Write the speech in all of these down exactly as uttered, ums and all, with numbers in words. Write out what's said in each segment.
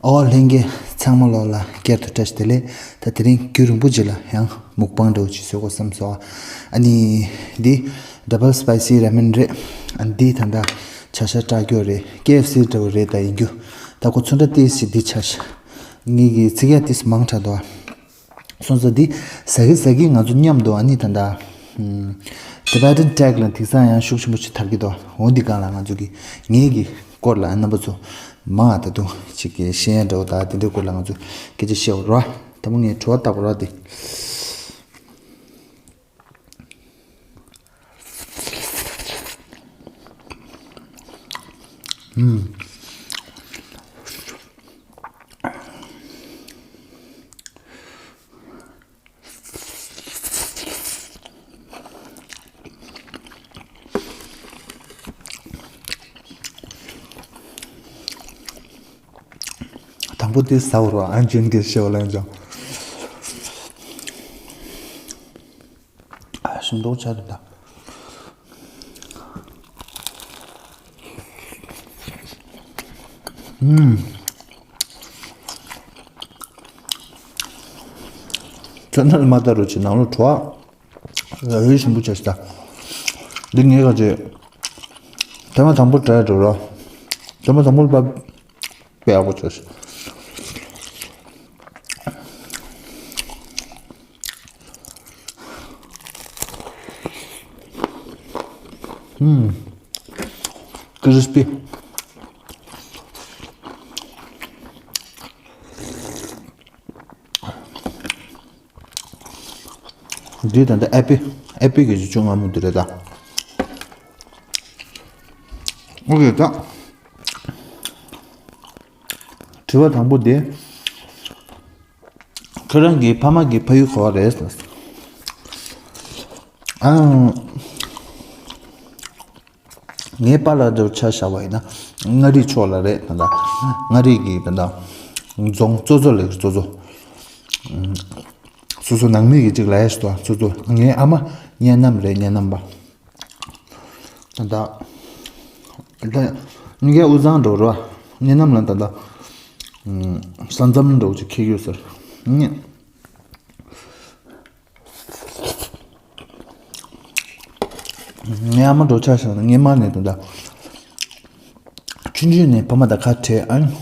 ཨོ་ལྷན་རྒྱས་ཚང་མ་ལོག་ལ་བསྐྱར་དུ་བཀྲ་ཤིས་བདེ་ལེགས། ད་དེ་རིང་རྒྱུན་རིང་པོ་རྗེས་ལ་ཡང་མུག་པང་འདྲ་བོ་ཅིག་བཟོ་དགོས་བསམ་སོང་། ཨ་ནི་འདི་double spicy ramen རེད། ཨ་འདི་ད་ལྟ་ཆ་ཤ་སྐྲག་རྒྱུ་རེད། ཀེ་ཨེཕ་སི་འདྲ་བོ་རེད། ད་ཡིན་རྒྱུ་ད་ཁོ་ཚོ་འདྲ་ཏིས་ཞིག་འདི་ཆ་ཤ་ངེད་ཀྱི་ཚིག་ཡ་ཏིས་མང་དྲགས་འདུག་ཨ། སོང་ཙང་འདི་ཟ་གི་ཟ་གི་ང་ཚོ་མཉམ་དུ་ཨ་ནི་ད་ལྟ་Tibetan Tech ལ་དེང་སང་ཡང་ཤུགས་ཆེན་པོ་ཅིག་དར་གྱི་འདུག་འོ་འདི་སྒང་ལ་ང་ཚོ་གི་ངེད་ཀྱི་སྐོར་ལ་རྣམ་པ་ཚོ་མ་ད་དུང་ཅིག་གི་ཤེས་ཡ་འདྲ་བོ་ད་དེ་འདྲའི་སྐོར་ལ་ང་ཚོ་སྐད་ཆ་བཤད་འོ་ར། ད་མོ་ངས་བྲོ་བ་བཏབ་ར་དེ། དང་པོ་དེ་ཟ་བར་བ་ཨན་ཅན་གྱི་ཤེས་པ་ལེན་ཅང་ཨ་ཤིང་ཏོག་ཆ་རེད་ད། ཨུམ། ཚོད་ནལ་མ་ལྟ་རུ་ཆེ་ནང་ལོ་བྲོ་བ་ཡོད་ཞིམ་པོ་ཆ་ཞིག་ད། འདི་ངས་ག་ཅེ་ཐེངས་མ་དང་པོ་དྲ་འགྲོ་རོ། ཐེངས་མ་དང་པོ་ལ་པ། དཔེ་ཡག་པོ་བྱས། ཧུམ། ཀི་རི་སི་པི། འདི་ད་ལྟ་ཨེ་པི་ཨེ་པི་གི་བཅོ་ལྔ་མོ་འདི་རེད་ད། ཨོ་ཁེ་ད། དྲི་བ་དང་པོ་དེ། ཁྱོད་རང་གི་ཕ་མ་གི་ཕ་ཡུལ་ག་བ་རེད། ཨང་། ངའི་པཱ་ལགས་འདྲ་བོ་ཆ་བཞག་པ་ཡིན་ན་མངའ་རིས་ཕྱོགས་ལ་རེད་ད་ལྟ། མངའ་རིས་ཀྱི་ད་ལྟ་རྫོང་གཙོ་གཙོ་ལ་གཙོ་གཙོ། སོ་སོ་ནང་མི་གི་གཅིག་ལ་ཡ་ཞིག་ཏུ་སོ་སོ་ངའི་ཨ་མ་གཉའ་ནམ་རེད་གཉའ་ནམ་པ། ད་ལྟ་ད་ངའི་དབུས་གཙང་འགྲོ་རོགས་གཉའ་ནམ་ལ་ད་ལྟ་ས་མཚམས་འགྲོ་གཅིག་ཁེལ་ཡོད་ཟེར། ངའི་ཨ་མ་འགྲོ་ཆ་བཞག་ན་སྔས་མ་ནས་ད་ལྟ་ཆུང་ཆུང་ནས་ཕ་མ་དང་ཁ་བྲལ་ཨང་།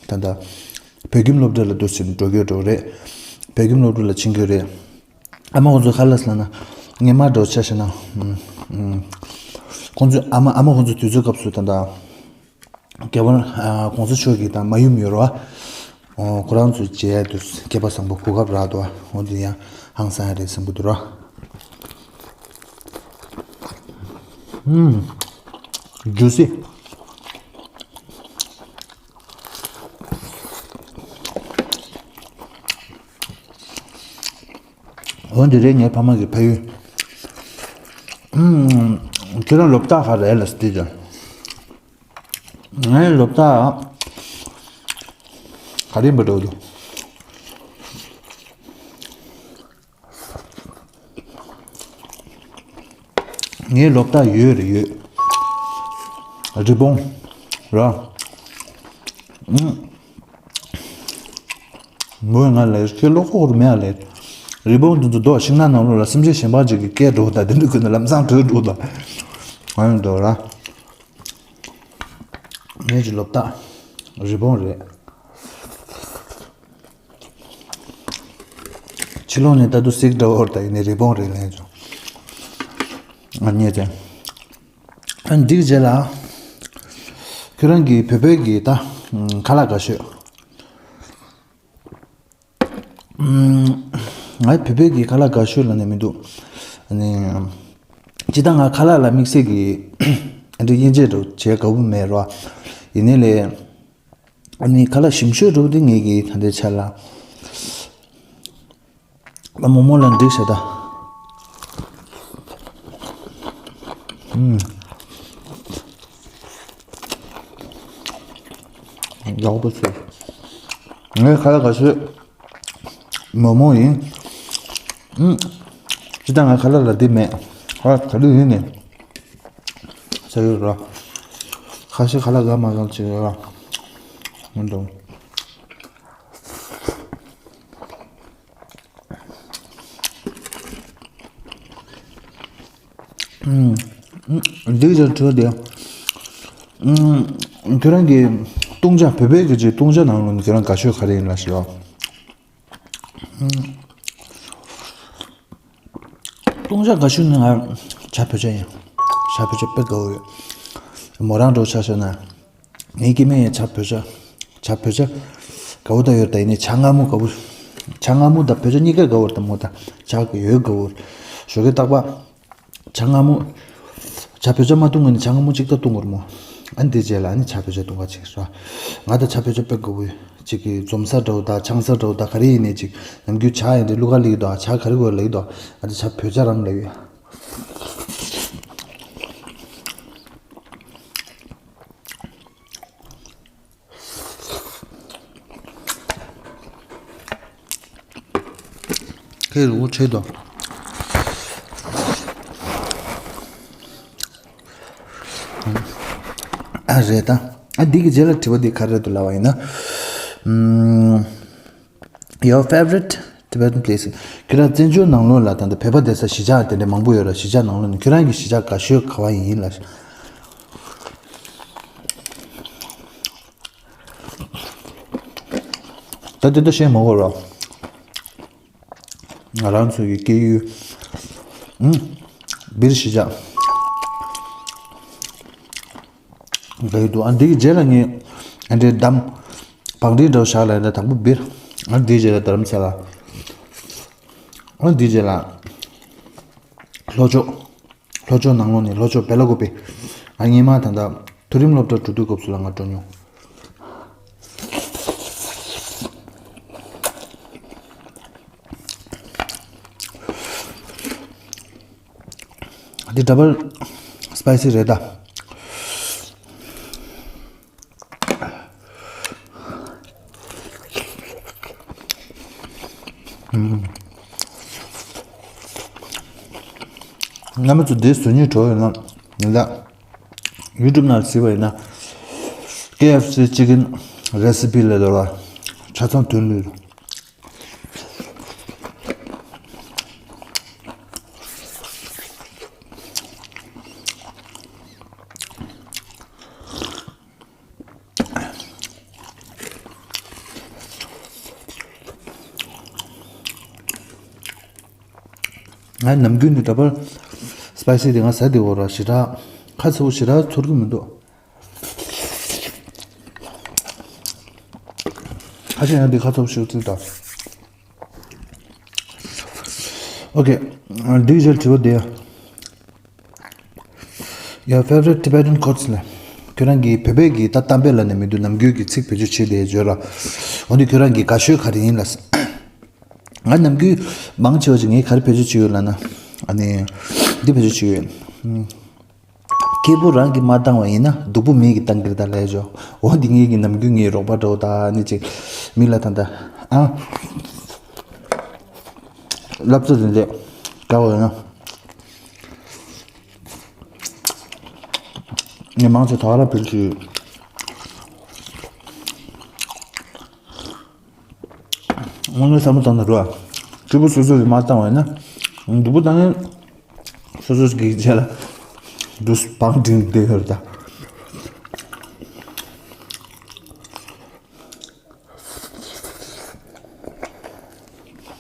ད་ལྟ་བོད་ཁྱིམ་སློབ་གྲྭ་ལ་འདུག་ཟིན་འགྲོ་གི་འགྲོ་རེད། བོད་ཁྱིམ་སློབ་གྲྭ་ལ་ཕྱིན་གི་རེད། ཨ་མ་ཁོང་ཚོ་ག་ལ་སླེབས་ན་སྔས་མ་འགྲོ་ཆ་བཞག་ན་ཁོང་ཚོ་ཨ་མ་ཨ་མ་ཁོང་ཚོ་དུས་ཚོད་སྐབས་སུ་ད་ལྟ། རྒྱལ་བ་ཨ་གོང་ས་མཆོག་གི་དང་མ་ཡུམ་ཡོད་རོ། ཨོ་ཁོ་རང་ཚོ་མཇལ་ཡ་དུས་སྐལ་པ་བཟང་པོ་གོ་སྐབས་རག་འདུག་འོ་འདི་ཡང་ཧང་སང་ཡ་རེད་བསམ་གི་འདུག་རོ། ཧུམ། ཇུ་སི། འོ་འདི་རེད་ངའི་ཕ་མ་གི་ཕ་ཡུལ། ཧུམ། ཁྱོད་རང་སློབ་གྲྭ་ག་རེ་ལ་སྟེ་ཅང་། ངའི་སློབ་གྲྭ་ག་རེ་འབའ་འགྲོ་འདུག་ངའི་སློབ་གྲྭ་ཡོད་རེད་ཡོད། རི་བོང་ར། ཨུམ། མོས་ང་ལ་ཁྱེད་བློ་ཁོག་རུ་མེད་ཨ་ལས། རི་བོང་དེ་ཚོ་རྡོ་ཤིང་ནགས་ནང་ལོགས་ལ་སེམས་ཅན་གཞན་པ་ཅིག་གིས་སྐད་སྒྲོག་དང་དེ་འདྲ་ཀུན་ཏུ་ལམ་སང་བྲོས་འགྲོ་དང་། ང་ཡང་འགྲོ་ར། ངེད་ཀྱི་སློབ་གྲྭ་རི་བོང་རེད། ཕྱི་ལོགས་ནས་ལྟ་དུས་གཟིག་འདྲ་བོ་ད་ཡིན་ནའི་རི་བོང་རེད་ལན་ཅུང་། ང་རྙེད་ཅན། ཨ་འདིའི་རྗེས་ལ་ཁྱོད་རང་གི་བོད་པའི་གི་ད་ཁ་ལག་དགའ་ཤོས། ང་བོད་པའི་གི་ཁ་ལག་དགའ་ཤོས་ལ་ནི་མི་འདུག་ཨ་ནི་ཅི་ད་ང་ཁ་ལག་ལ་དམིགས་བསལ་གི་ཨ་འདྲ་དབྱེ་འབྱེད་འདྲ་བྱེད་དགའ་པོ་མེད་རོ། ཡིན་ནའི་ལས། ཨ་ནི་ཁ་ལག་ཞིམ་ཤོས་འདྲ་བོ་དེ་ངེད་ཀྱི་ད་ལྟའི་ཆ་ལ། ཨ་མོག་མོག་ལ་འགྲིག་ཤག་ད། ཨུམ། ཡག་པོ་བྱས། ངའི་ཁ་ལག་དགའ་ཤོས་མོག་མོག་ཡིན། ཨུམ། ཅི་ད་ང་ཁ་ལག་ལ་འདི་མེད། ཨ་ག་དུས་ཡིན་ནས། ཟ་ཡོད་ར། ཁ་ཤས་ཁ་ལག་དགའ་མ་དགའ་བྱེད་ཡོད་ར། མི་འདུག་འདི་ལྟར་དྲི་བ་དེ། ཁྱོད་རང་གི་བཏུང་བྱ་བོད་པའི་གི་ཅིག་བཏུང་བྱ་ནང་ལོགས་ནས་ཁྱོད་རང་དགའ་ཤོས་ག་རེ་ཡིན་ལ་ཞུ་བ། བཏུང་བྱ་དགའ་ཤོས་ནི་ང་བྱ་བོད་བྱ་ཡིན། བྱ་བོད་བྱ་དཔེ་དགའ་བོ་ཡོད། མོ་རང་འགྲོ་ཆ་བཞག་ན། ངའི་སྐྱེ་དམན་ཡང་བྱ་བོད་བྱ། བྱ་བོད་བྱ། དགའ་བོ་ད་ཡོད་ད་ཡིན་ནི་བྱ་མངར་མོ་དགའ་བོ། བྱ་མངར་མོ་དང་བོད་བྱ་གཉིས་ཀ་དགའ་བོ་ད་མོ་ད་བྱ་གི་ཡོད་དགའ་བོ། ཞོགས་ཀས་རྟག་པ། བྱ་མངར་མོ། བྱ་བོད་བྱ་མ་བཏུང་གི་ནི་བྱ་མངར་མོ་གཅིག་ད་བཏུང་དགོས་རེད་མོ། ཨ་ནི་དེ་རྗེས་ལ་ཨ་ནི་བྱ་བོད་བྱ་བཏུང་ག་ཅིག་ར། ང་ད་བྱ་བོད་བྱ་དཔེ་དགའ་བོ་ཡོད། ཅིག་གི་འཛོམས་ས་འདྲ་བོ་ད་ཆང་ས་འདྲ་བོ་ད་ག་རེ་ཡིན་ནས་ཅིག་ནམ་རྒྱུན་བྱ་ཡིན་དེ་བླུག་ག་ལེགས་འདུག་ཨ་བྱ་ག་རེ་དགོས་ལེགས་འདུག་ཨ་ནི་བྱ་བོད་བྱ་རང་ལེགས་ཡོད། ཁེ་རུ་ཁྲེ་དོ། ཨ་རེད་ད། ཨ་འདི་གི་རྗེས་ལ་དྲི་བ་འདི་ག་རེ་རེད་འདུག་ལབ་པ་ཡིན་ན། ཨམ། Your favorite Tibetan place. ཁྱོད་རང་བཙན་བྱོལ་ནང་ལོགས་ལ་ད་ལྟ་བོད་པ་བསྡད་ས་གཞིས་ཆགས་དེ་འདྲ་མང་པོ་ཡོད་ར། གཞིས་ཆགས་ནང་ལོགས་ནས་ཁྱོད་རང་གི་གཞིས་ཆགས་དགའ་ཤོས་ག་བ་ཡིན་ལ། ད་དེ་ད་བཤད་མ་དགོས་ར། ང་རང་ཚོ་གི་སྐྱེས་ཡུལ། ཨུམ། སྦིར་གཞིས་ཆགས། འདི་འདུག་ཨ་འདི་གི་རྗེས་ལ་ངས་ཨ་འདྲའི་འདམ། བང་སྒྲིག་འདྲ་བོ་བཞག་ལ་ཡིན་ན་དང་པོ་སྦིར། ཨ་འདིའི་རྗེས་ལ་རྡ་རམ་ས་ལ། ཨ་འདིའི་རྗེས་ལ། ལྷོ་ཕྱོགས། ལྷོ་ཕྱོགས་ནང་ལོགས་ནས་ལྷོ་ཕྱོགས་བེ་ལ་ཀོ་པེ། ཨ་སྔོན་མ་ད་ལྟ་མཐོ་རིམ་སློབ་གྲྭ་འགྲོ་དུས་སྐབས་སུ་ལ་ང་འགྲོ་མྱོང་། འདི་ཌབ་བལ་སི་པའི་སི་རེད་ད། རྣམ་པ་ཚོ་འདི་བཟོ་སྙིང་བྲོ་ཡོད་ན་ཡིན་ད། ཡུ་ཊུབ་ནང་གཟིགས་པ་ཡིན་ན། ཀེ་ཨེཕ་སི་ཅི་ཀན་རེ་སི་པི་ལས་དོར་བ། ཆ་ཚང་དོན་ལུས། ང་ནམ་རྒྱུན་ནས་ཌབ་བལ་སི་པའི་སི་དེ་ང་ཟ་དེ་འོ་ར་ཞེ་དྲག་ཁ་ཚ་པོ་ཞེ་དྲག་ཚོར་གི་མི་འདུག་ཁ་ཤས་ཡང་འདི་ཁ་ཚ་པོ་ཞིག་བརྩི་དང་། ཨོ་ཁེ། འདི་ཞལ་དྲི་བ་དེ། Your favorite Tibetan quotes ལ། ཁྱོད་རང་གི་བོད་པའི་གི་ད་གཏམ་དཔེ་ལ་ནི་མི་འདུག་ནམ་རྒྱུན་གྱི་ཚིག་བེད་སྤྱོད་བྱེད་དེ་བརྗོད་ལ། འོ་འདི་ཁྱོད་རང་གི་དགའ་ཤོས་ག་རེ་ཡིན་ལ། ང་ནམ་རྒྱུན་མང་ཆེ་བ་ཅིག་ངས་ག་རེ་བེད་སྤྱོད་བྱེད་ཡོད་ལབ་ན། ཨ་ནི། འདི་བེད་སྤྱོད་བྱེད་ཡོད། སྐྱིད་པོ་རང་གིས་མ་བཏང་བ་ཡིན་ན་སྡུག་པོ་མི་གིས་བཏང་གི་རེད་ད་ལས་ཆོག་འོ་འདི་ངེད་ཀྱི་ནམ་རྒྱུན་ངའི་རོགས་པ་འདྲ་བོ་ད་ནི་ཅིག་མི་ལ་ད་ད་ཨ། སློབ་གཙོ་དེ་འདྲས་དགའ་བོ་ཡོད་ན། ངས་མང་ཆེ་དོ་ར་བེད་ཀྱི། དངོས་གནས་བསམ་བློ་བཏང་ན་རུ་བ། སྐྱིད་པོ་སོ་སོ་གིས་མ་བཏང་བ་ཡིན་ན། སྡུག་པོ་བཏང་ཡིན། སོ་སོ་གི་རྗེས་ལ་འདུག་བང་སྒྲིག་བསྡད་ཡོད་རེད་ད།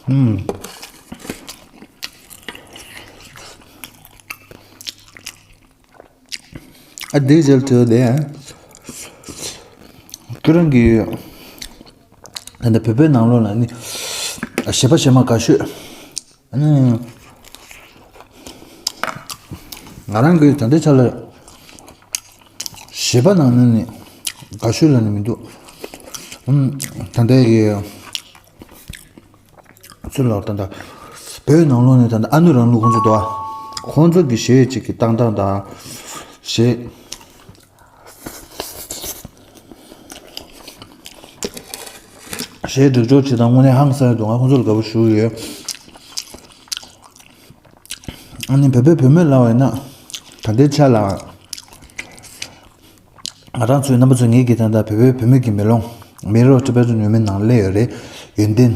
ཨུམ། ཨ་དེའི་རྗེས་ལ་དྲི་བ་དེ། ཁྱོད་རང་གི་ད་ལྟ་བོད་པའི་ནང་ལོགས་ལ་ནི་གཞས་པ་གཞས་མ་དགའ་ཤོས། ཨ་ནི། ང་རང་གི་ད་ལྟའི་ཆ་ལ་གཞས་པ་ནང་ནས་ནི་དགའ་ཤོས་ལ་ནི་མི་འདུག་ཨུམ། ད་ལྟའི་གི་ཚུར་ལ་ད་ལྟ་བོད་ནང་ལོགས་ནས་ད་ལྟ་ཨ་ནུ་རང་ལུགས་ཁོང་ཚོ་འདུག་ཨ། ཁོང་ཚོ་གི་གཞས་ཅིག་གི་བཏང་སྟངས་དང་། གཞས། གཞས་སྒྲིག་སྦྱོར་བྱེད་སྟངས་དངོས་གནས་ཧང་སངས་འདུག་ང་ཁོང་ཚོ་ལ་དགའ་པོ་ཞུ་གི་ཡོད། ཨ་ནི་བོད་པའི་བུད་མེད་ལབ་པ་ཡིན་ན། ད་ལྟའི་ཆ་ལ། ང་རང་ཚོའི་རྣམ་པ་ཚོ་ངེད་ཀྱི་ད་ལྟ་བོད་པའི་བུད་མེད་ཀྱི་མེ་ལོང་། མེ་རོ་ཊི་བེ་ཊན་ཝི་མེན་ནང་སླེབས་ཡོད་རེད། ཡོན་ཏན།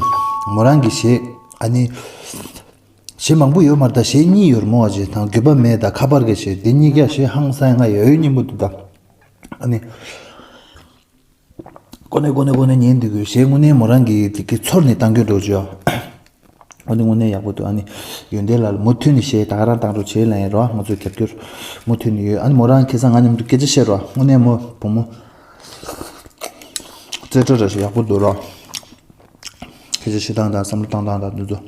མོ་རང་གི་གཞས། ཨ་ནི། གཞས་མང་པོ་ཡོད་མ་རེད། ད་གཞས་གཉིས་ཡོད་རེད་མོ། བ་ཅེ་དང་དགོས་པ་མེད། ད་ཁ་པར་གྱི་གཞས་འདི་གཉིས་ཀ་གཞས་ཧང་སང་ང་ཡོད་ཡོད་སྙིང་པོ་འདུག་ད། ཨ་ནི། ཀོ་ནེ་ཀོ་ནེ་ཀོ་ནེ་ཉན་འདི་གུ་གཞས་དངོས་གནས་མོ་རང་གི་དེ་གི་ཚོར་ནས་བཏང་རྒྱུ་འགྲོ་བྱོས། ཨ་ནི་དངོས་གནས་ཡག་པོ་འདུག་ཨ་ནི་ཡོན་ཏན་ལ་མུ་མཐུད་ནས་གཞས་ད་ག་རང་བཏང་རོགས་བྱེད་ལ་ཡིན་རོགས། ང་ཚོ་རྒྱབ་སྐྱོར་མུ་མཐུད་ནས་ཡོད། ཨ་ནི་མོ་རང་ཁ་སང་ང་མཉམ་དུ་སྐད་ཆ་བཤད་རོགས། དངོས་གནས་མོ་བུ་མོ་རྩེ་གྲ་ར་ཞིག་ཡག་པོ་འདུག་རོགས། སྐད་ཆ་བཤད་སྟངས་དང་བསམ་བློ་བཏང་སྟངས་དང་འདི་ཚོ།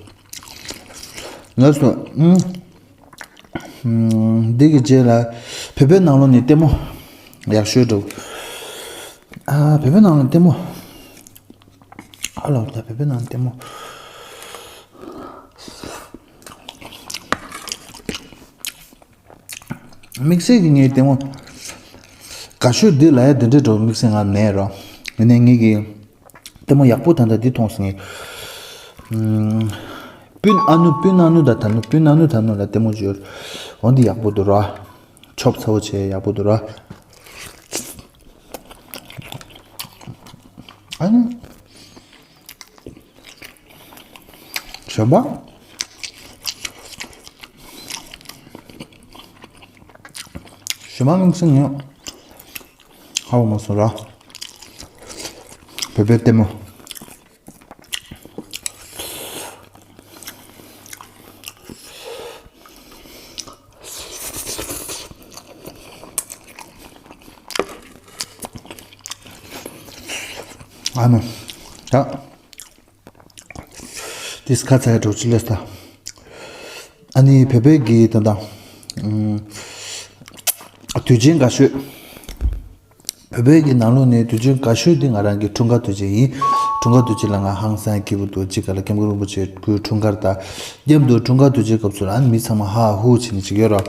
ལགས་སོ། ཨུམ། ཨུམ། འདི་གི་རྗེས་ལ་བོད་པའི་ནང་ལོགས་ནས་ལྟད་མོ་ཡག་ཤོས་འགྲོ། ཨ། བོད་པའི་ནང་ལ་ལྟད་མོ། ཨ་ལོ། ད་བོད་པའི་ནང་ལ་ལྟད་མོ། དམིགས་བསལ་གྱི་ངའི་ལྟད་མོ་དགའ་ཤོས་འདི་ལ་ཡ་འདི་འདྲའི་འགྲོ་དམིགས་བསལ་ང་མེད་རོ། ཡིན་ནའི་ངེད་ཀྱི་ལྟད་མོ་ཡག་པོ་ད་ལྟ་འདི་མཐོང་སོང་ངས། ཨུམ། སྤུན་ཨ་ནུ། སྤུན་ཨ་ནུ་ད་ད་ནུ། སྤུན་ཨ་ནུ་ད་ནུ་ལ་ལྟད་མོ་བཅོས། འོ་འདི་ཡག་པོ་འདུག་ར། ཆོབ་ཚ་བོ་བྱས་ཡག་པོ་འདུག་ར། ཨ་ནི། གཞན་པ། གཞན་པ་ངས་ཟེར་ནས་ཧ་གོ་མ་སོང་ར། བོད་པའི་ལྟད་མོ། ཨ་མ། ད། ཏིས་ཁ་ཚ་ཡ་འགྲོ་ཅི་ལས་ད། ཨ་ནི་བོད་པའི་གི་ད་ད། ཨུམ། དུས་ཆེན་དགའ་ཤོས། བོད་པའི་གི་ནང་ལོགས་ནས་དུས་ཆེན་དགའ་ཤོས་དེ་ང་རང་གི་འཁྲུངས་སྐར་དུས་ཆེན་ཡིན། འཁྲུངས་སྐར་དུས་ཆེན་ལ་ང་ཧང་སང་སྐྱིད་པོ་འདུག་གཅིག་ག་ལ་སྐྱབས་མགོན་རིན་པོ་ཆེ་སྐུའི་འཁྲུངས་སྐར་དང་། མཉམ་དུ་འཁྲུངས་སྐར་དུས་ཆེན་སྐབས་སུ་ཨ་ནི་མི་ཚང་མ་ཧ་ཧུ་བྱེད་ནི་ཅིག་ཡོད་ར།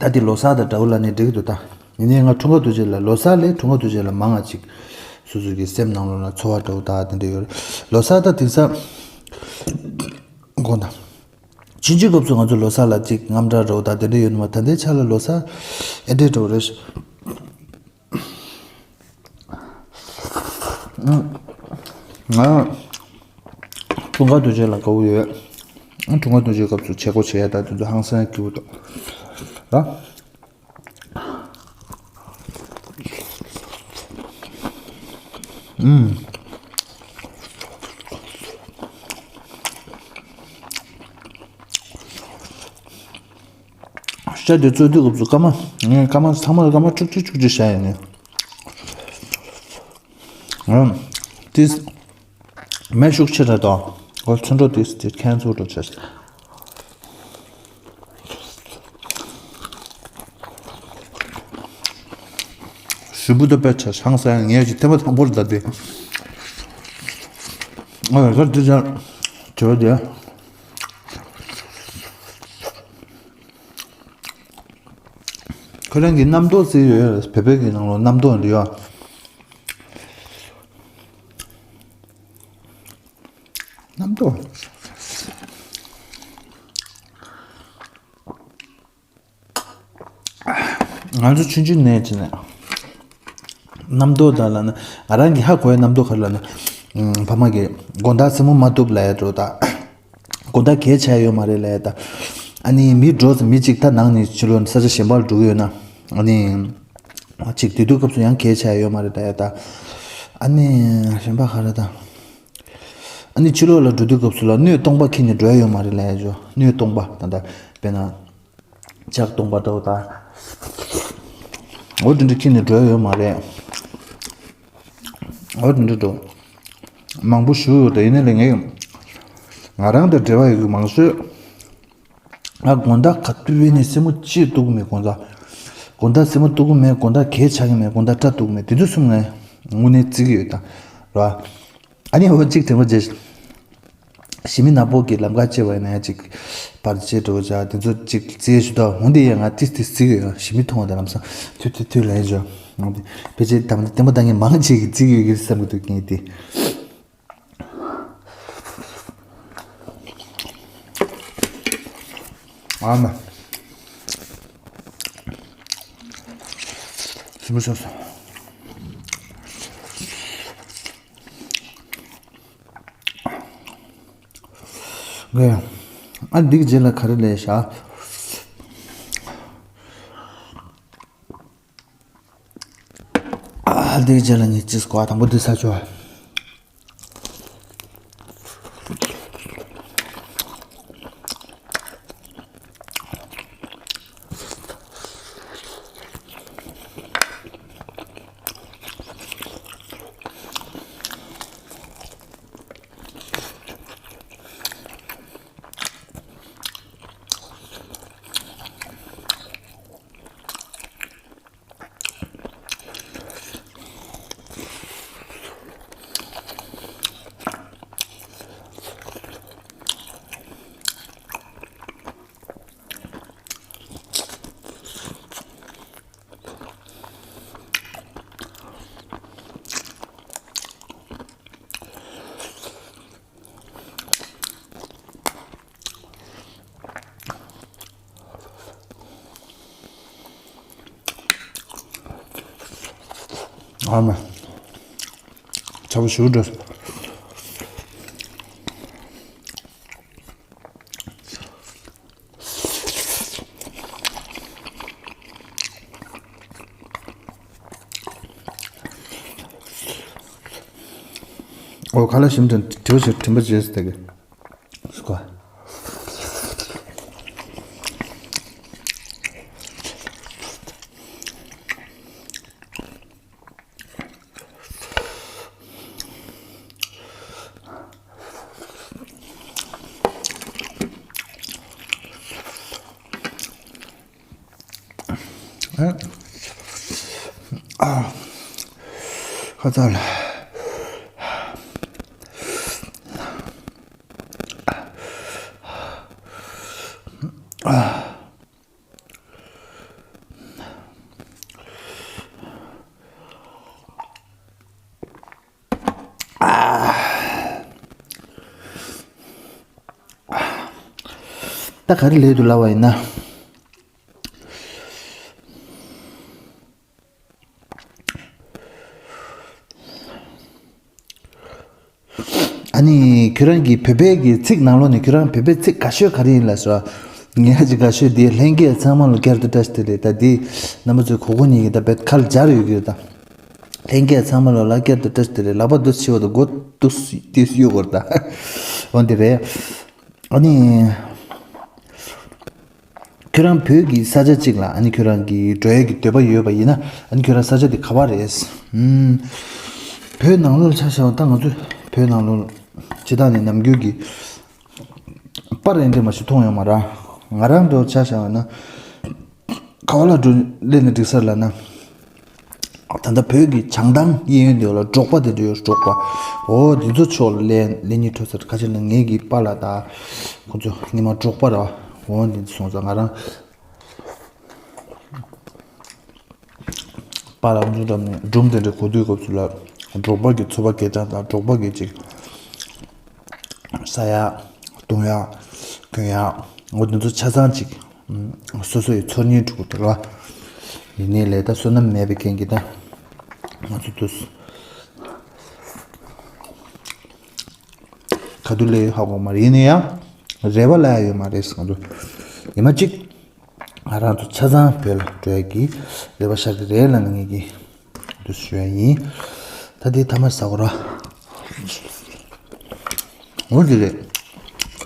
ད་དེ་ལོ་གསར་དང་འདྲ་བོ་ལ་ནི་འགྲིག་གི་འདུག་ད། ཡིན་ནའི་ང་འཁྲུངས་སྐར་དུས་ཆེན་ལ་ལོ་གསར་ལས་འཁྲུངས་སྐར་དུས་ཆེན་ལ་མང་ང་ཅིག་སོ་སོ་གི་སེམས་ནང་ལོགས་ལ་ཚོར་བ་འདྲ་བོ་ད་དེ་འདྲ་ཡོད་རེད། ལོ་གསར་ད་དེང་སང་དགོངས་དག་ཕྱིན་ཆད་སྐབས་སུ་ང་ཚོ་ལོ་གསར་ལ་ཅིག་དངངས་སྐྲག་འདྲ་བོ་ད་དེ་འདྲ་ཡོད་ནི་མ། ད་ལྟའི་ཆ་ལ་ལོ་གསར་ཨེ་འདྲ་འདྲ་བོ་རེད། ང་འཁྲུངས་སྐར་དུས་ཆེན་ལ་དགའ་བོ་ཡོད། འཁྲུངས་སྐར་དུས་ཆེན་སྐབས་སུ་བྱེད་སྒོ་བྱེད་ཡ་ད་དེ་ཚོ་ཧང་སང་སྐྱིད་པོ་འདུག་ར། ཨུམ། ཤ་དེ་བཙོས་དུས་སྐབས་སུ་སྐར་མ། ངས་སྐར་མ་ཚང་མ་སྐར་མ་བཅུ་གཅིག་བཅུ་གཅིག་བཞག་ཡིན་ནི། ཨུམ། ཏིས། མེ་ཤུགས་ཆེ་རེད་དོ། འོ་ཚོན་ཁྲོ་དེ་དེ་ཁན་ཚོ་འགྲོ་ཆེ། ཞུ་བུ་དོ་པེ་ཆ་ཆང་ས་ངས་ཀྱི་ཐེམ་པ་དང་པོར་ད་དེ། ཨ་ཡ་ས་དེ་ཅང་བྱོས་དེ། ཁོ་རང་གི་རྣམ་རྟོག་ཟེར་ཡོད། བོད་པའི་གི་ནང་ལོ་རྣམ་རྟོག་འདི་ཡོད། རྣམ་རྟོག་ང་ཚོ་ཆུང་ཆུང་ནས་བྱས་ནས་རྣམ་རྟོག་དང་ལབ་ན། ང་རང་གི་ཧ་གོ་བའི་རྣམ་རྟོག་ག་རེ་ལབ་ན། ཕ་མ་གིས་དགོང་དག་སེན་མོ་མ་གཏུབ་ལབ་ཡ་འགྲོ་ད། དགོང་དག་གས་ཆགས་ཡོད་མ་རེད་ལབ་ཡ་ད། ཨ་ནི་མི་འགྲོ་ཟེར་མི་གཅིག་ད་ནང་ནས་ཕྱི་ལོགས་ས་ཆ་གཞན་པར་འགྲོ་གི་ཡོད་ན། ཨ་ནི་གཅིག་དེ་དུས་སྐབས་སུ་ཡང་གས་ཆགས་ཡོད་མ་རེད་ལབ་ཡ་ད། ཨ་ནི་གཞན་པ་ག་རེ་ད། ཨ་ནི་ཕྱི་ལོགས་ལ་འགྲོ་དུས་སྐབས་སུ་ལ་སྣོད་སྟོང་པ་འཁྱེར་ནས་འགྲོ་ཡ་ཡོད་མ་རེད་ལབ་ཡ་ཇོ། སྣོད་སྟོང་པ་ད་ལྟ་དཔེར་ན། ལྕགས་སྟོང་པ་འདྲ་བོ་དང་། འོ་དེ་འདྲ་ཁྱེར་ནས་འགྲོ་ཡ་ཡོད་མ་རེད། འོ་དེ་འདྲ་འགྲོ། མང་པོ་ཞུ་ཡོད་དེ་ཡིན་ནའི་ལས་ངས། ང་རང་དང་འབྲེལ་བ་ཡོད་གི་མང་ཤོས། ང་དགོང་དག་ག་དུས་ཡིན་ནའི་སེན་མོ་གཅིག་གཏུབ་གི་མེད་དགོང་དག་དགོང་དག་སེན་མོ་གཏུབ་གི་མེད། དགོང་དག་གས་ཆགས་གི་མེད། དགོང་དག་སྐྲ་གཏུབ་གི་མེད། དེ་དུས་གསུམ་ངས་དངོས་གནས་བརྩི་གི་ཡོད་ད། རེད་བ། ཨ་ནི་འོ་གཅིག་དྲན་པ་བརྗེད། ཞི་མི་ནག་པོ་གི་ལམ་ཁ་བཅད་པ་ཡིན་ན་ཡང་ཅིག་བར་ཆད་འགྲོ་བྱ་དེ་ཚོ་ཅིག་བརྩི་ཞུ་དོ། འོན་ཏེ་ཡང་ང་ཏིས་ཏིས་བརྩི་གི་ཡོད། ཞི་མི་མཐོང་བ་དང་ལམ་སང་ཐུ་ཐུ་ཐུ་ལན་ཞོ། འོན་ཏེ་ཕལ་ཆེར་དམ་བདེན་པ་ད་ངས་མང་ཆེ་གི་བརྩི་གི་ཡོད་གི་བསམ་གི་འདུག་ངས་དེ། ཨ་མ། ཞི་མི་ཆོག་སོང་། ངས་ ཨ་འདིའི་རྗེས་ལ་ག་རེ་ལས་བཞག་ཨ་འདིའི་རྗེས་ལ་ཉིན་གཅིག་སྐོར་དང་པོ་འདི་ཟ་ཆོག་ཨ་མ། ཚ་པོ་ཞེ་པོ་འགྲོ། ཨོ་ཁ་ལག་ཞིམ་དྲན་དྲི་བ་ཞིག་དྲན་པ་བརྗེད་སོང་དེ་གི། སྐོ། ཨ། ཁ་ཚ་ལ། ད་ག་རེ་ལས་འདུག་ལབ་པ་ཡིན་ན། ཨ་ནི་ཁྱོད་རང་གི་བོད་པའི་གི་ཚིག་ནང་ལོགས་ནས་ཁྱོད་རང་བོད་པའི་ཚིག་དགའ་ཤོས་ག་རེ་ཡིན་ལབ་སོང་། ངས་ཅིག་དགའ་ཤོས་དེ་ལྷན་རྒྱས་ཚང་མ་ལ་བསྐྱར་དུ་བཀྲ་ཤིས་བདེ་ལེགས། ད་དེ་རྣམ་པ་ཚོས་གོ་གོ་ཉིད་ཀྱི་ད་བེད་ཁ་ལ་སྦྱར་ཡོད་ཀྱི་ཡོད་ད། ལྷན་རྒྱས་ཚང་མ་ལ་ལ་བསྐྱར་དུ་བཀྲ་ཤིས་བདེ་ལེགས། ལག་པ་འདི་ཕྱི་བ་དང་མགོ་འདི་ཏིས་གཡུག་དགོས་རེད་ད། འོ་འདི་རེད། ཨ་ནི། ཁྱོད་རང་བོད་ཀྱི་ས་ཆ་གཅིག་ལ་ཨ་ནི་ཁྱོད་རང་གི་འགྲོ་ཡས་ཀྱི་འདོད་པ་ཡོད་པ་ཡིན་ན་ཨ་ནི་ཁྱོད་རང་ས་ཆ་དེ་ག་པར་རེད། ཨུམ། བོད་ནང་ལོགས་ཆ་བཞག་པ་ད་ང་ཚོ་བོད་ནང་ལོགས་སྤྱིར་བཏང་ནས་ནམ་རྒྱུན་གྱི་པར་རེ་འདྲ་མ་ཞིག་མཐོང་ཡོད་མ་རེད། ང་རང་འདྲ་ཆ་བཞག་པ་ན་ག་པར་ལ་འགྲོ་སླེབས་ན་འགྲིག་ས་རེད་ལབ་ན། ད་ལྟ་བོད་ཀྱི་བྱང་ཐང་གཡས་གཡོན་དེ་ལ་འབྲོག་པ་དེ་འདྲ་ཡོད། འབྲོག་པ། འོ་འདི་ཚོ་ཕྱོགས་ལ་སླེབས་སླེབས་སྙིང་བྲོ་ས་རེད། ཁ་ཆེ་ན་ངེད་ཀྱི་པཱ་ལགས་དང་ཁོ་ཚོ་སྔོན་མ་འབྲོག་པ་རེད་པ། འོ་འདི་ཚོ་སོང་ཙང་ང་རང་པཱ་ལགས་ཁོ་ཚོ་འགྲམ་ནས་སྒྲུང་དེ་འདྲ་གོ་དུས་སྐབས་སུ་ལ་འབྲོག་པ་གི་འཚོ་བ་སྐྱེལ་སྟངས་དང་འབྲོག་པ་གི་ཅིག་ཟ་ཡག་འཐུང་ཡག་གོན་ཡག་འོ་འདི་ཚོ་ཆ་ཚང་ཅིག་སོ་སོ་ཡི་ཚོར་སྙིང་འཁྲུག་པོ་དེ་རེད་པ། ཡིན་ནའི་ལས་ད་བསོད་ནམས་མེད་པའི་རྐྱེན་གྱིས་ད་ང་ཚོ་འདུག་སེ། ཁ་ཐུག་ལས་ཧ་གོ་མ་རེད། ཡིན་ན་ཡང་རེ་བ་ལ་ཡ་ཡོད་མ་རེད་ཟེར་གང་འདུག་ཡིན་མ་གཅིག་ང་རང་ཚོ་ཆ་ཚང་བོད་ལ་འགྲོ་ཡ་གི་རེ་བ་ཤར་གི་རེད་ལབ་ནས་ངེད་ཀྱིས་འདུག་ཞུ་ཡ་ཡིན། ད་དེ་ཐ་མ་ཟ་གོ་ར། འོ་དེ་རེད།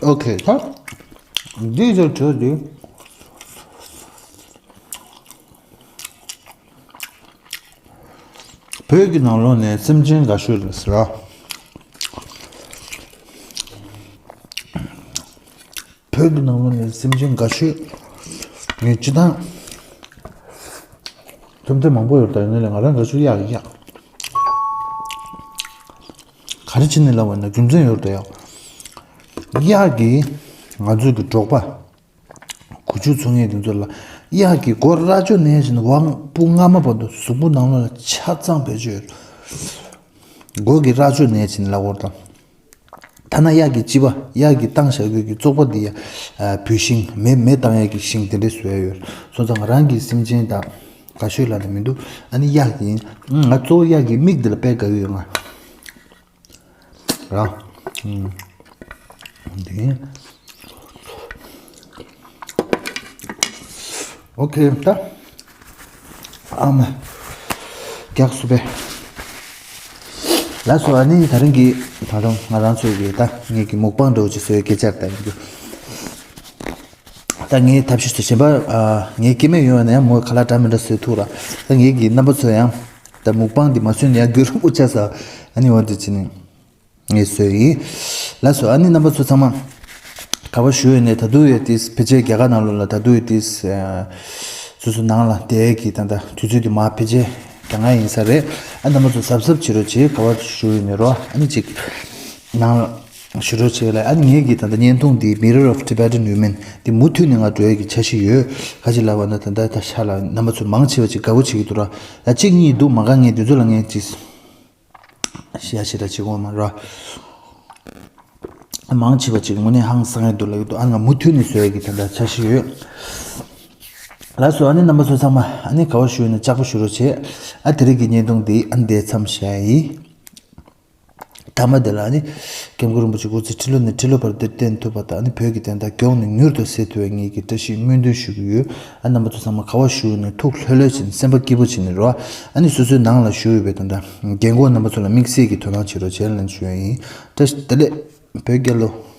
ཨོ་ཁེ་ད། འདི་ཚོ་བྲོས་དུས། བོད་ཀྱི་ནང་ལོགས་ནས་སེམས་ཅན་དགའ་ཤོས་ལ་ཟེར་ར། བོད་ཀྱི་ནང་ལོགས་ནས་སེམས་ཅན་དགའ་ཤོས། ངས་སྤྱིར་བཏང་ཐུབ་ཐབས་མང་པོ་ཡོད་རེད་ད། ཡིན་ནའི་ང་རང་དགའ་ཤོས་གཡག་གཡག་ག་རེ་བྱས་ནས་ལབ་པ་ཡིན་ན་རྒྱུ་མཚན་ཡོད་རེད་ད་ཡ། གཡག་གིས་ང་ཚོའི་གི་འབྲོག་པ། གོ་ཆུ་འཚོ་མཁན་དེ་ཚོ་ལ་གཡག་གིས་མགོ་རྭ་ཅོ་ནས་བྱས་ནས་དབང་པོ་སྔ་མ་བར་དུ་གཟུགས་པོ་ནང་ལོགས་ལ་ཆ་ཚང་བེད་སྤྱོད་ཡོད། མགོ་གི་རྭ་ཅོ་ནས་བྱས་ནས་ལབ་དགོས་རེད་ད། ཐ་ན་གཡག་གི་ལྕི་བ། གཡག་གིས་བཏང་བཞག་རྒྱུ་གི་བཙོག་པ་འདི་ཡ། བུད་ཤིང་། མེ་མེ་བཏང་ཡག་གི་ཤིང་དེ་འདྲས་བཟོ་ཡ་ཡོད། སོང་ཙང་ང་རང་གི་སེམས་ཅན་དང་དགའ་ཤོས་ལབ་ནས་མི་འདུག་ཨ་ནི་གཡག་ཡིན། ང་གཙོ་བོ་གཡག་གི་མིག་འདི་ལ་དཔེ་དགའ་གི་ཡོད་ང་རང་། ཨུམ། འདི། ཨོ་ཁེ། ད་ཨ་མ་རྒྱག་སུ་པས། ལགས་སོ། ཨ་ནི་ད་རིང་གི་ད་རུང་ང་རང་ཚོའི་གི་ད་ངེད་ཀྱི་མུག་པང་འདྲ་བོ་ཅིག་བཟོ་ཡའི་སྐད་ཆ་རེད། ད་ཡིན་རྒྱུ། ད་ངའི་ཐབས་ཤེས་སུ་གཞན་པ་ཨ་ངའི་སྐྱེ་དམན་ཡོད་ན་ཡང་མོས་ཁ་ལག་འདྲ་མི་འདྲ་བཟོས་ཐུབ་ར། ད་ངེད་ཀྱི་རྣམ་པ་ཚོ་ཡང་ད་མུག་པང་འདི་མ་བཟོས་ན་ཡང་རྒྱུན་རིང་པོ་ཆགས་ས། ཨ་ནི་འོ་འདི་བྱས་ནས། ངས་བཟོས་ཡིན། ལགས་སོ། ཨ་ནི་རྣམ་པ་ཚོ་ཚང་མ་ག་བ་བཞུགས་ཡོད་ནས། ད་དུང་ཡོད་དེ་ཕལ་ཆེར་རྒྱ་གར་ནང་ལོགས་ལ་ད་དུང་ཡོད་དེ། སོ་སོ་ནང་ལ་བསྡད་ཀྱི་ད་ལྟ་དུས་ཚོད་དེ་མ་ཕལ་ཆེར་རྒྱ་གར་ཡིན་ས་རེད། ཨ་རྣམ་པ་ཚོ་གཟབ་གཟབ་བྱེད་རོགས་བྱེད། ག་བ་བཞུགས་ཡོད་ནས་རོ། ཨ་ནི་ཅིག་ནང་ལ་བཞུགས་རོགས་བྱེད་ལ། ཨ་ནི་ངེད་ཀྱི་ད་ལྟ་བརྙན་ཐུང་འདི་Mirror of Tibetan Women འདི་མུ་མཐུད་ནས་ང་འགྲོ་ཡས་ཀྱི་འཆར་གཞི་ཡོད། ག་ཅི་ལབ་པ་ན་ད་ལྟ་ད་ཤ་ལ་རྣམ་པ་ཚོ་མང་ཆེ་བ་ཅིག་དགའ་བོ་བྱེད་ཀྱི་འདུག་ར། ད་གཅིག་གཉིས་འདུག་མ་དགའ་མཁན་དེ་ཚོ་ལ་ངས་ཅིག་ཤ་ཞེ་དྲག་བྱེད་དགོས་མ་རེད། མང་ཆེ་བ་ཅིག་དངོས་གནས་ཧང་སང་ཡ་འདུག་ལབ་ཀྱི་འདུག་ཨ་ང་མུ་མཐུད་ནས་བཟོ་ཡ་གི་ད་ལྟ་འཆར་གཞི་ཡོད། ལགས་སོ། ཨ་ནི་རྣམ་པ་ཚོ་ཚང་མ་ཨ་ནི་ག་བ་བཞུགས་ནས་ལྕགས་པོ་བཞུགས་རོགས་བྱེད། ཨ་དེ་རིང་གི་བརྙན་ཐུང་འདི་ཨ་ནི་འདིར་མཚམས་བཞག་ཡིན། མཐའ་མ་དེ་ལ་ཨ་ནི་སྐྱབས་མགོན་རིན་པོ་ཆེ་སྐུ་ཚེ་ཁྲི་ལོ་ནས་ཁྲི་ལོ་བར་དུ་བརྟན་ཐུབ་པ་དང་། ཨ་ནི་བོད་ཀྱི་བདེན་མཐའ་མགྱོགས་ནས་མྱུར་དུ་གསལ་ཐུབ་པའི་ངེད་ཀྱི་བཀྲ་ཤིས་སྨོན་འདུན་ཞུ་གི་ཡོད། ཨ་རྣམ་པ་ཚོ་ཚང་མ་ག་བ་བཞུགས་ནས་ཐུགས་ལྷོད་ལྷོད་བྱས་ནས་སེམས་པ་སྐྱིད་པོ་བྱས་ནས་རོ། ཨ་ནི་སོ་སོའི་ནང་ལ་བཞུགས་ཡོད་པའི་ད་ལྟ་རྒན་གོག་རྣམ་པ་ཚོ་ལ་དམིགས་བསལ་གྱི་དོ་སྣང་བྱེད་རོགས་བྱེད་ལབ་ཞུ་ཡ་ཡིན། བཀྲ་ཤིས་བདེ་ལེགས། བོད་རྒྱལ་ལོ།